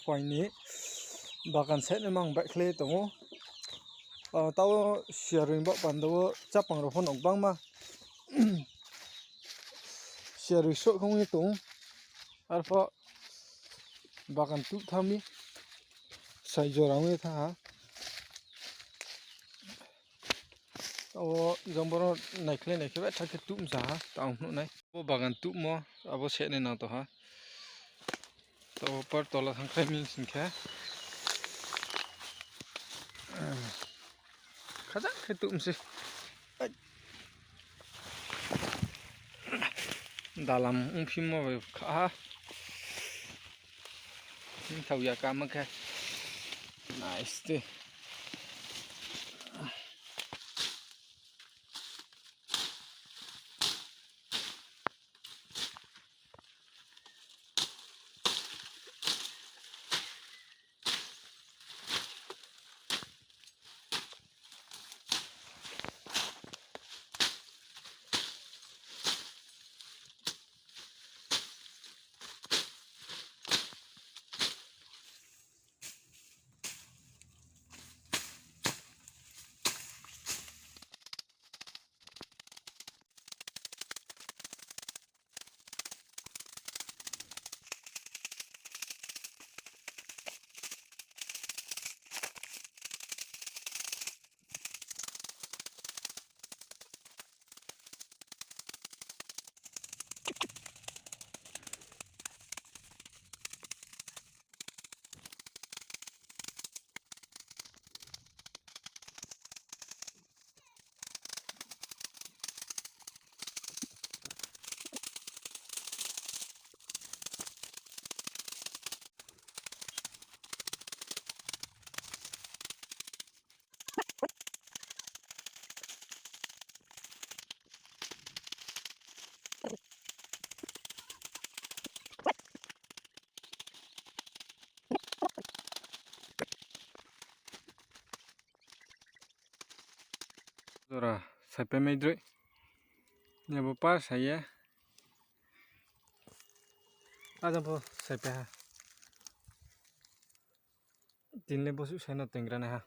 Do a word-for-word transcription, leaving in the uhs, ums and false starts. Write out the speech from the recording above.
poi ni bagan side ni mang baihkhlai tong ou. Ah, tao siaroi baoh panda wo chápang rao pho no gbangma siaroi sroh khe ong ye tong ou. Arphuh bagan tuh thanng mi, sai jora ong ye thanng ha. Tao jang boro naikhlai naikhe baitha khe tuh msa ha, tao phnuh nai. Bo bagan tuhmo, abo side ni nang tong ha. Tao par tola thanngkhlai mi sing khe. Khajak khe tuh mse. Dalam ongphimo bai kha ha. Thao ya kama khe. Nice de. Jora saipai mai droi. Abo par sa ye. Ajang pho saipai ha. Tini le bosuh sai no tengra nai ha.